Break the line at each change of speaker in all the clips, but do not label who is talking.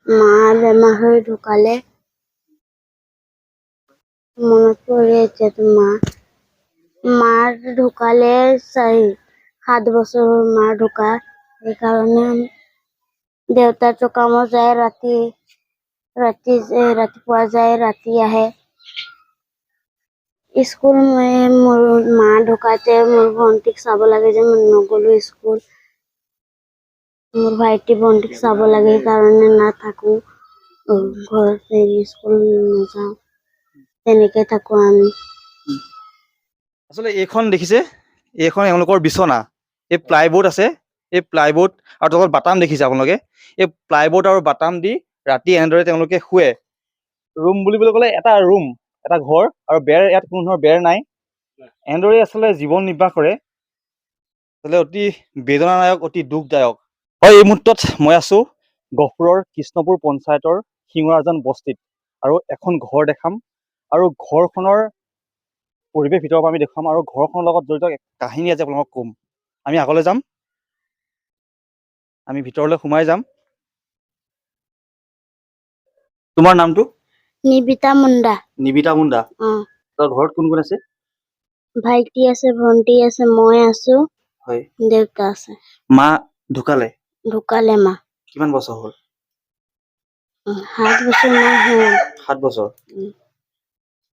মা বেমাৰ হৈ ঢুকালে। মনত পৰে এতিয়াতো মা। মা ঢুকালে 7 বছৰ হ'ল মা ঢুকা, সেইকাৰণে দেউতাটো কামত যায়, ৰাতি ৰাতি ৰাতিপুৱা যায়, ৰাতি আহে। স্কুল মই মোৰ মা ঢুকাতে মোৰ ভণ্টিক চাব লাগে যে মই নগ'লো স্কুল। মোৰ ভাইটি ভণ্টিক চাব লাগে সেইকাৰণে নাথাকো ঘৰত, স্কুল নাযাওঁ, তেনেকে থাকো আমি।
আচলতে এইখন দেখিছে, এইখন এওঁলোকৰ বিচনা। এই প্লাইবোৰ্ড আছে, এই প্লাইবোৰ্ড আৰু তলত বাটাম দেখিছে আপোনালোকে। এই প্লাইবোৰ্ড আৰু বাটাম দি ৰাতি এনেদৰে তেওঁলোকে শুৱে। ৰুম বুলিবলৈ ক'লে এটা ৰুম, এটা ঘৰ আৰু বেৰ, ইয়াত কোনো ধৰণৰ বেৰ নাই। এনেদৰেই আচলতে জীৱন নিৰ্বাহ কৰে। আচলতে অতি বেদনাদায়ক, অতি দুখদায়ক হয়। এই মুহূৰ্তত মই আছো গহপুৰৰ কৃষ্ণপুৰ পঞ্চায়তৰ শিঙৰাজান বস্তিত আৰু এখন ঘৰ দেখাম আৰু ঘৰখনৰ পৰিৱেশ ভিতৰৰ পৰা আমি দেখুৱাম আৰু ঘৰখনৰ লগত জড়িত এক কাহিনী আজি আপোনালোকক ক'ম। আমি আগলৈ যাম, আমি ভিতৰলৈ সোমাই যাম। তোমাৰ নামটো?
নিবিতা মুণ্ডা।
নিবিতা মুণ্ডা।
অ।
তোমাৰ ঘৰত কোন কোন আছে?
ভাইটি আছে, ভণ্টি আছে, মই আছো।
হয়।
দেউতা আছে।
মা ঢুকালে?
ঢুকালে মা।
কিমান বছৰ হ'ল?
7 বছৰ মান হ'ল।
7 বছৰ।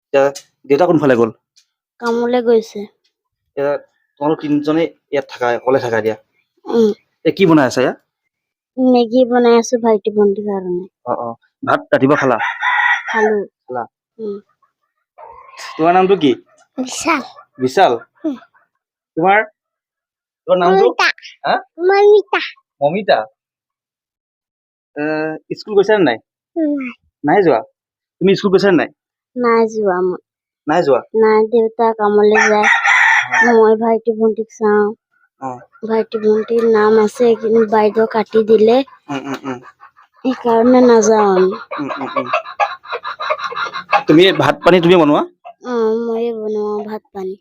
এতিয়া দেউতা কোনফালে গ'ল?
কামলৈ গৈছে।
এতিয়া তোমালোক তিনিজনে ইয়াত থাকা, অকলে থাকা এতিয়া?
উম।
এই কি বনাই আছা ইয়াত?
মেগী বনাই আছো ভাইটি ভণ্টিৰ কাৰণে।
অ অ। ভাত ৰাতিপুৱা খালা?
খালো।
খালা?
উম।
তোমাৰ নামটো কি?
বিশাল।
বিশাল। তোমাৰ নামটো? হা?
মমিতা।
মমিতা। স্কুল গৈছা নে নাই? নাই যোৱা। তুমি স্কুল গৈছা নে নাই?
নাই যোৱা মই।
নাই যোৱা?
নাই, দেউতা কামলৈ যায়, মই ভাইটি ভণ্টিক চাওঁ। ভাইটি ভণ্টিৰ নাম আছে কিন্তু বাইদেউ কাটি দিলে, সেইকাৰণে নাযাওঁ আমি।
তুমি ভাত পানী তুমি বনোৱা?
অ, ময়ে বনোৱা ভাত পানী।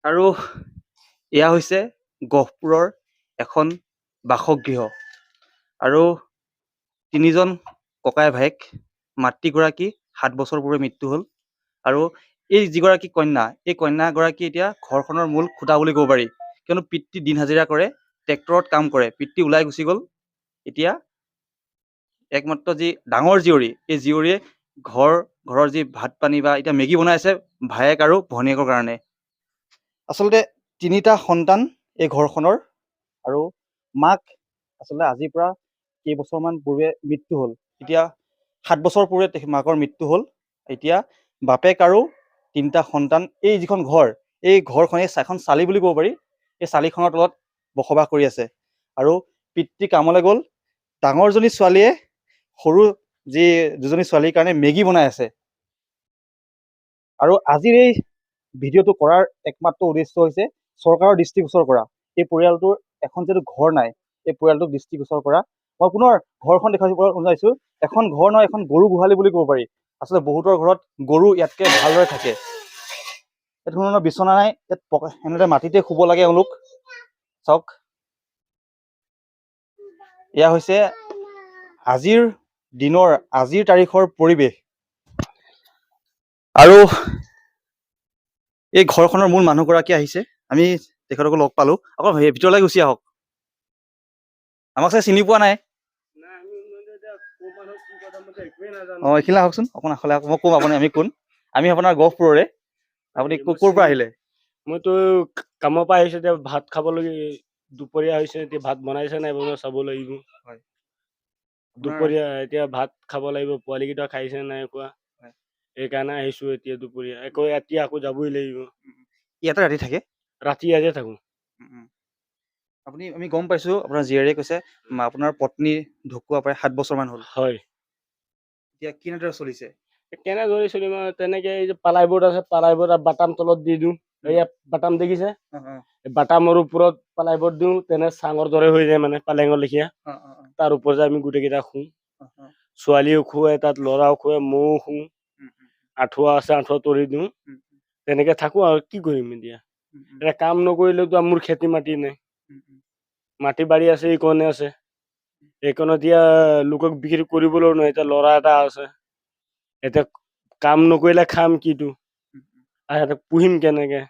আৰু এয়া হৈছে গহপুৰৰ এখন বাসগৃহ আৰু তিনিজন ককাই ভায়েক, মাতৃগৰাকী 7 বছৰ পূৰ্বে মৃত্যু হ'ল আৰু এই যিগৰাকী কন্যা, এই কন্যাগৰাকী এতিয়া ঘৰখনৰ মূল খুঁটা বুলি ক'ব পাৰি। কিয়নো পিতৃ দিন হাজিৰা কৰে, ট্ৰেক্টৰত কাম কৰে, পিতৃ ওলাই গুচি গ'ল। এতিয়া একমাত্ৰ যি ডাঙৰ জীয়ৰী, এই জীয়ৰীয়ে ঘৰৰ যি ভাত পানী বা এতিয়া মেগী বনাই আছে ভায়েক আৰু ভনীয়েকৰ কাৰণে। আচলতে তিনিটা সন্তান এই ঘৰখনৰ আৰু মাক আচলতে আজিৰ পৰা কেইবছৰমান পূৰ্বে মৃত্যু হ'ল। এতিয়া 7 বছৰ পূৰ্বে মাকৰ মৃত্যু হ'ল। এতিয়া বাপেক আৰু তিনিটা সন্তান এই যিখন ঘৰ, এই ঘৰখন এই এখন চালি বুলি ক'ব পাৰি, এই চালিখনৰ তলত বসবাস কৰি আছে। আৰু পিতৃ কামলৈ গ'ল, ডাঙৰজনী ছোৱালীয়ে সৰু যি দুজনী ছোৱালীৰ কাৰণে মেগী বনাই আছে। আৰু আজিৰ এই ভিডিঅ'টো কৰাৰ একমাত্ৰ উদ্দেশ্য হৈছে চৰকাৰৰ দৃষ্টিগোচৰ কৰা। এই পৰিয়ালটোৰ এখন যিহেতু ঘৰ নাই, এই পৰিয়ালটোক দৃষ্টিগোচৰ কৰা। মই পুনৰ ঘৰখন দেখুৱাব ওলাইছো। এখন ঘৰ নহয়, এখন গৰু গোহালি বুলি ক'ব পাৰি। আচলতে বহুতৰ ঘৰত গৰু ইয়াতকে ভালদৰে থাকে। ইয়াত কোনো ধৰণৰ বিচনা নাই, ইয়াত এনেদৰে মাটিতে শুব লাগে এওঁলোক। চাওক, এয়া হৈছে আজিৰ দিনৰ, আজিৰ তাৰিখৰ পৰিৱেশ। আৰু এই ঘৰখনৰ মূল মানুহগৰাকী আহিছে, আমি তেখেতকো লগ পালো। আকৌ সেই ভিতৰলৈ গুচি আহক, আমাক চাগে চিনি পোৱা নাই। অ, এইখিনিলৈ আহকচোন, অকণ আখলে আহক, মই ক'ম আপুনি আমি কোন। আমি আপোনাৰ গহপুৰৰে। আপুনি ক'ৰ পৰা আহিলে?
মইতো কামৰ পৰা আহিছো, এতিয়া ভাত খাবলৈ দুপৰীয়া হৈছে, এতিয়া ভাত বনাইছে নাই বনোৱা চাব লাগিব।
হয়।
দুপৰীয়া এতিয়া ভাত খাব লাগিব, পোৱালিকেইটা খাইছে নাই খোৱা,
হয়।
সেইকাৰণে আহিছো এতিয়া দুপৰীয়া। আকৌ এতিয়া আকৌ যাবই লাগিব।
ইয়াতে ৰাতি থাকে?
ৰাতি ইয়াতে থাকো।
আমি গম পাইছো, আপোনাৰ জীয়েৰীয়ে কৈছে আপোনাৰ পত্নী ঢুকুৱা প্ৰায় 7 বছৰমান হ'ল।
হয়।
এতিয়া কেনেদৰে চলিছে?
কেনেদৰে চলিম আৰু, তেনেকে এই যে পালাই বোৰ্ড আছে, পালাই বোৰ্ড আৰু বাটাম তলত দি দিওঁ। এয়া বাটাম দেখিছে? এই বাটামৰ ওপৰত পালাই বোৰ্ড দিওঁ, তেনে চাঙৰ দৰে হৈ যায়, মানে পালেঙৰ লেখীয়া। তাৰ ওপৰতে আমি গোটেইকেইটা শুওঁ। ছোৱালীও শুৱে তাত, ল'ৰাও শুৱে, ময়ো শুওঁ। আঁঠুৱা আছে, আঁঠুৱা তৰি দিওঁ। তেনেকে থাকো আৰু কি কৰিম এতিয়া। এতিয়া কাম নকৰিলেতো মোৰ খেতি মাটি নাই, মাটি বাৰী আছে, এইকণে আছে। এইখন এতিয়া লোকক বিক্ৰী কৰিবলৈও নহয়। এতিয়া ল'ৰা এটা আছে, এতিয়া কাম নকৰিলে খাম কিটো, আৰু সিহঁতক পুহিম কেনেকে?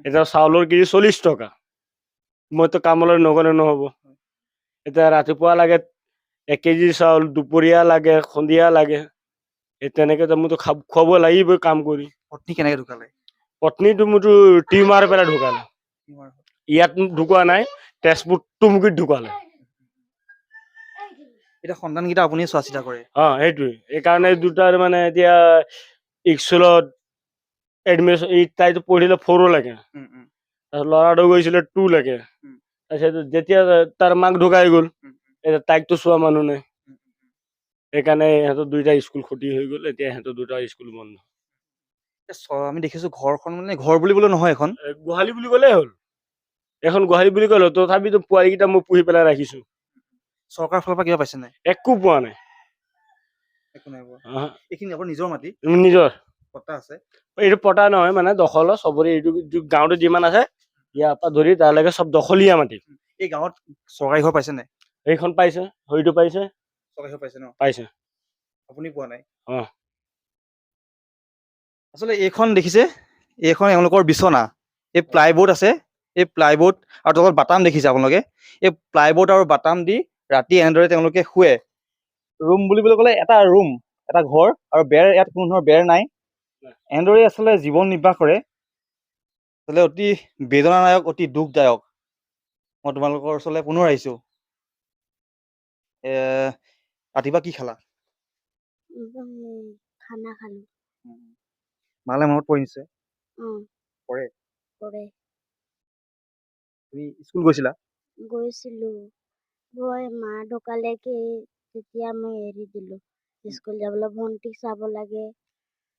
এতিয়া চাউলৰ কেজি 40 টকা, মইতো কামলৈ নগ'লে নহ'ব। এতিয়া ৰাতিপুৱা লাগে 1 কেজি চাউল, দুপৰীয়া লাগে, সন্ধিয়া লাগে, এই তেনেকেতো মোৰতো খুৱাব লাগিবই কাম কৰি।
পত্নী কেনেকে ঢুকালে?
পত্নীটো মোৰতো টিউমাৰ পেলাই ঢুকালে, ইয়াত ঢুকোৱা নাই, তেজপুৰ টুমুকিত ঢুকালে।
এতিয়া সন্তানকেইটা আপুনি চোৱা চিতা কৰে?
অ সেইটোৱে, সেইকাৰণে দুটাৰ মানে এতিয়া স্কুলত এডমিশ্যন, তাইতো পঢ়িলে 4 লাগে, তাৰপিছত ল'ৰাটো গৈছিলে 2 লাগে। তাৰপিছত যেতিয়া তাৰ মাক ঢুকাই গ'ল, এতিয়া তাইকতো চোৱা মানুহ নাই, সেইকাৰণে ইহঁতৰ দুইটা স্কুল ক্ষতি হৈ গ'ল। এতিয়া ইহঁতৰ দুটা স্কুল বন্ধ।
আমি দেখিছো ঘৰখন মানে ঘৰ বুলিবলৈ নহয়, এখন
গোহালি বুলি ক'লেই হ'ল, এখন গোহালি বুলি ক'লে। তথাপিতো পোৱালিকেইটা মই পুহি পেলাই ৰাখিছো।
চৰকাৰৰ ফালৰ পৰা কিবা পাইছে নাই?
একো পোৱা নাই।
একো নাই পোৱা। এইখিনি আপোনাৰ নিজৰ মাটি?
নিজৰ।
পট্টা আছে?
এইটো পট্টা নহয়, মানে দখলৰ চবৰে, এইটো গাঁৱতে যিমান আছে ইয়াৰ পৰা ধৰি তালৈকে চব দখলীয়া মাটি।
এই গাঁৱত চৰকাৰী ঘৰ পাইছে নাই?
এইখন পাইছে, সেইটো পাইছে।
চৰকাৰী ঘৰ পাইছে ন?
পাইছে।
আপুনি পোৱা নাই?
অ।
আচলতে এইখন দেখিছে, এইখন এওঁলোকৰ বিচনা। এই প্লাইবোৰ্ড আছে, এই প্লাইবোৰ্ড আৰু তলত বাটাম দেখিছে আপোনালোকে। এই প্লাইবোৰ্ড আৰু বাটাম দি ৰাতি এনেদৰে তেওঁলোকে শুৱে। ৰুম বুলিবলৈ ক'লে এটা ৰুম, এটা ঘৰ, আৰু বেৰ, ইয়াত কোনো ধৰণৰ বেৰ নাই। এনেদৰেই আচলতে জীৱন নিৰ্বাহ কৰে। আচলতে অতি বেদনাদায়ক, অতি দুখদায়ক। মই তোমালোকৰ ওচৰলৈ পুনৰ আহিছোঁ। ৰাতিপুৱা কি খালা?
খানা খালো।
মালে মনত পৰিছে? পৰে?
পৰে।
তুমি স্কুল গৈছিলা?
গৈছিলো। মই মা ঢুকালে কি তেতিয়া মই এৰি দিলো স্কুল যাবলৈ। ভণ্টিক চাব লাগে,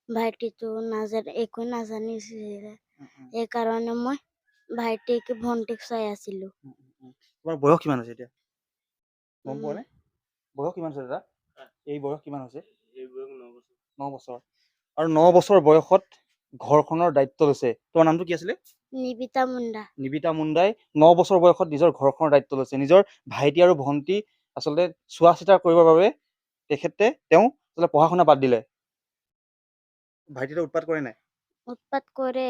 ভাইটিটো নাজানে, একো নাজানিছিলে, সেইকাৰণে মই ভাইটিক ভণ্টিক চাই আছিলো।
তোমাৰ বয়স কিমান হৈছে এতিয়া গম পোৱা নে? বয়স কিমান হৈছে দাদা? এই বয়স কিমান হৈছে? 9 বছৰ। আৰু 9 বছৰ বয়সত ঘৰখনৰ দায়িত্ব লৈছে। তোমাৰ নামটো কি আছিলে?
নিবিতা মুণ্ডা।
নিবিতা মুণ্ডাই 9 বছৰ বয়সত নিজৰ ঘৰখনৰ দায়িত্ব লৈছে। নিজৰ ভাইটি আৰু ভণ্টি আচলতে চোৱা চিতা কৰিবৰ বাবে তেওঁ আচলতে পঢ়া শুনা বাদ দিলে। ভাইটিটো উৎপাত কৰে নাই?
উৎপাত কৰে,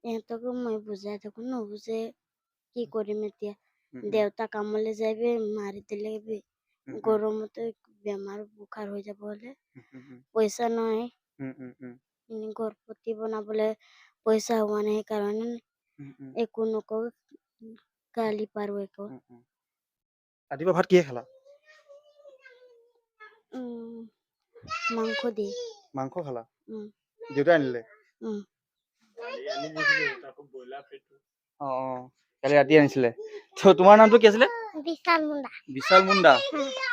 ইহঁতকো মই বুজাই থাকো, নুবুজে, কি কৰিম এতিয়া? দেউতা কামলৈ যাবি, মাৰি দিলে গৰমতে বেমাৰ বুখাৰ হৈ যাব হ'লে পইচা নাই, ঘৰ পতি বনাবলৈ পইচা হোৱা নাই, সেইকাৰণে একো নকওঁ, গালি পাৰো একো।
ৰাতিপুৱা ভাত কিহে খালা?
মাংস দি।
মাংস খালা? দেউতাই আনিলে? অ অ, কালি ৰাতি আনিছিলে। তোমাৰ নামটো কি আছিলে?
বিশাল মুণ্ডা।
বিশাল মুণ্ডা।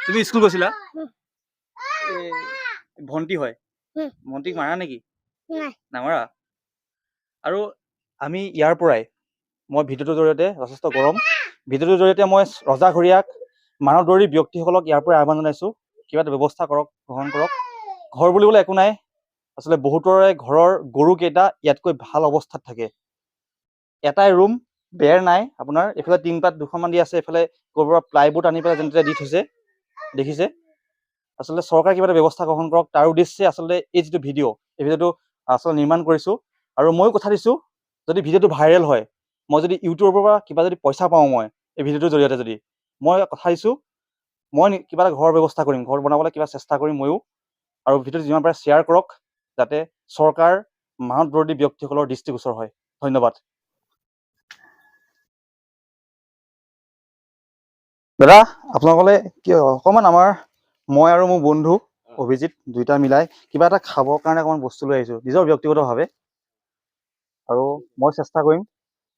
তুমি স্কুল গৈছিলা? ভণ্টি হয়? ভণ্টিক মাৰা নেকি? নামাৰা। আৰু আমি ইয়াৰ পৰাই মই ভিডিঅ'টোৰ জৰিয়তে, যথেষ্ট গৰম, ভিডিঅ'টোৰ জৰিয়তে মই ৰজাঘৰীয়াক, মানৱদৰ্দী ব্যক্তিসকলক ইয়াৰ পৰাই আহ্বান জনাইছোঁ, কিবা এটা ব্যৱস্থা কৰক, গ্ৰহণ কৰক। ঘৰ বুলিবলৈ একো নাই। আচলতে বহুতৰে ঘৰৰ গৰুকেইটা ইয়াতকৈ ভাল অৱস্থাত থাকে। এটাই ৰুম, বেৰ নাই আপোনাৰ, এইফালে টিনপাত দুখনমান দি আছে, এইফালে ক'ৰবাৰ পৰা প্লাইবোৰ্ড আনি পেলাই যেনে তেনে দি থৈছে, দেখিছে। আচলতে চৰকাৰে কিবা এটা ব্যৱস্থা গ্ৰহণ কৰক, তাৰ উদ্দেশ্যে আচলতে এই যিটো ভিডিঅ', এই ভিডিঅ'টো আচলতে নিৰ্মাণ কৰিছোঁ। আৰু ময়ো কথা দিছোঁ, যদি ভিডিঅ'টো ভাইৰেল হয়, মই যদি ইউটিউবৰ পৰা কিবা যদি পইচা পাওঁ, মই এই ভিডিঅ'টোৰ জৰিয়তে যদি মই কথা দিছোঁ, মই কিবা এটা ঘৰৰ ব্যৱস্থা কৰিম, ঘৰ বনাবলৈ কিবা চেষ্টা কৰিম ময়ো। আৰু ভিডিঅ'টো যিমান পাৰে শ্বেয়াৰ কৰক, যাতে চৰকাৰ মানৱদৰদী ব্যক্তিসকলৰ দৃষ্টিগোচৰ হয়। ধন্যবাদ। দাদা, আপোনালোকলৈ কি অকণমান আমাৰ, মই আৰু মোৰ বন্ধু অভিজিত দুয়োটা মিলাই কিবা এটা খাবৰ কাৰণে অকণমান বস্তু লৈ আহিছোঁ নিজৰ ব্যক্তিগতভাৱে। আৰু মই চেষ্টা কৰিম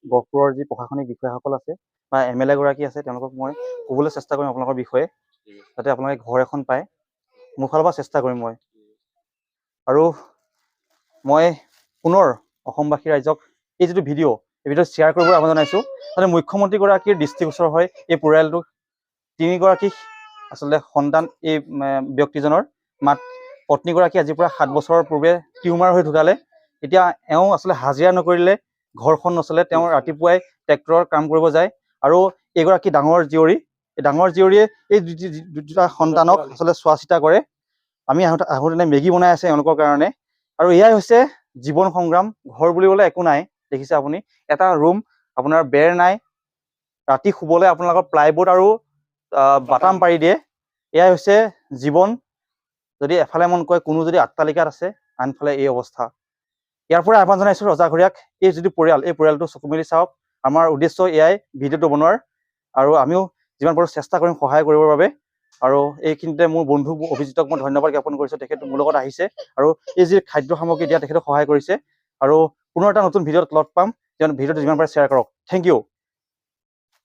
গহপুৰৰ যি প্ৰশাসনিক বিষয়াসকল আছে বা এম এল এ গৰাকী আছে, তেওঁলোকক মই ক'বলৈ চেষ্টা কৰিম আপোনালোকৰ বিষয়ে, যাতে আপোনালোকে ঘৰ এখন পায়। মোৰ ফালৰ পৰা চেষ্টা কৰিম মই। আৰু মই পুনৰ অসমবাসী ৰাইজক এই যিটো ভিডিঅ', এই ভিডিঅ' শ্বেয়াৰ কৰিবলৈ আহ্বান জনাইছোঁ, যাতে মুখ্যমন্ত্ৰীগৰাকীৰ দৃষ্টিগোচৰ হয় এই পৰিয়ালটোক। তিনিগৰাকী আচলতে সন্তান এই ব্যক্তিজনৰ, মাত পত্নীগৰাকী আজিৰ পৰা 7 বছৰৰ পূৰ্বে টিউমাৰ হৈ ঢুকালে। এতিয়া এওঁ আচলতে হাজিৰা নকৰিলে ঘৰখন নচলে, তেওঁ ৰাতিপুৱাই ট্ৰেক্টৰৰ কাম কৰিব যায়। আৰু এইগৰাকী ডাঙৰ জীয়ৰী, এই ডাঙৰ জীয়ৰীয়ে এই দুটা সন্তানক
পোৱালি।
আচলতে চোৱা চিতা কৰে। আমি আহোঁতে মেগী বনাই আছে এওঁলোকৰ কাৰণে। আৰু এয়াই হৈছে জীৱন সংগ্ৰাম। ঘৰ বুলিবলৈ একো নাই, দেখিছে আপুনি, এটা ৰুম, আপোনাৰ বেৰ নাই, ৰাতি শুবলৈ আপোনালোকৰ প্লাইবোৰ্ড আৰু বাটাম পাৰি দিয়ে। এয়াই হৈছে জীৱন। যদি এফালে মন কয় কোনো যদি আট্টালিকাত আছে, আনফালে এই অৱস্থা। ইয়াৰ পৰা আহ্বান জনাইছোঁ ৰজাঘৰীয়াক, এই যিটো পৰিয়াল, এই পৰিয়ালটো চকু মেলি চাওক। আমাৰ উদ্দেশ্য এয়াই ভিডিঅ'টো বনোৱাৰ, আৰু আমিও যিমান পাৰোঁ চেষ্টা কৰিম সহায় কৰিবৰ বাবে। আৰু এইখিনিতে মোৰ বন্ধু অভিজিতক মই ধন্যবাদ জ্ঞাপন কৰিছোঁ, তেখেত মোৰ লগত আহিছে আৰু এই যি খাদ্য সামগ্ৰী দিয়া তেখেতক সহায় কৰিছে। আৰু পুনৰ এটা নতুন ভিডিঅ'ত লগ পাম। ভিডিঅ'টো যিমান পাৰে শ্বেয়াৰ কৰক। Thank U.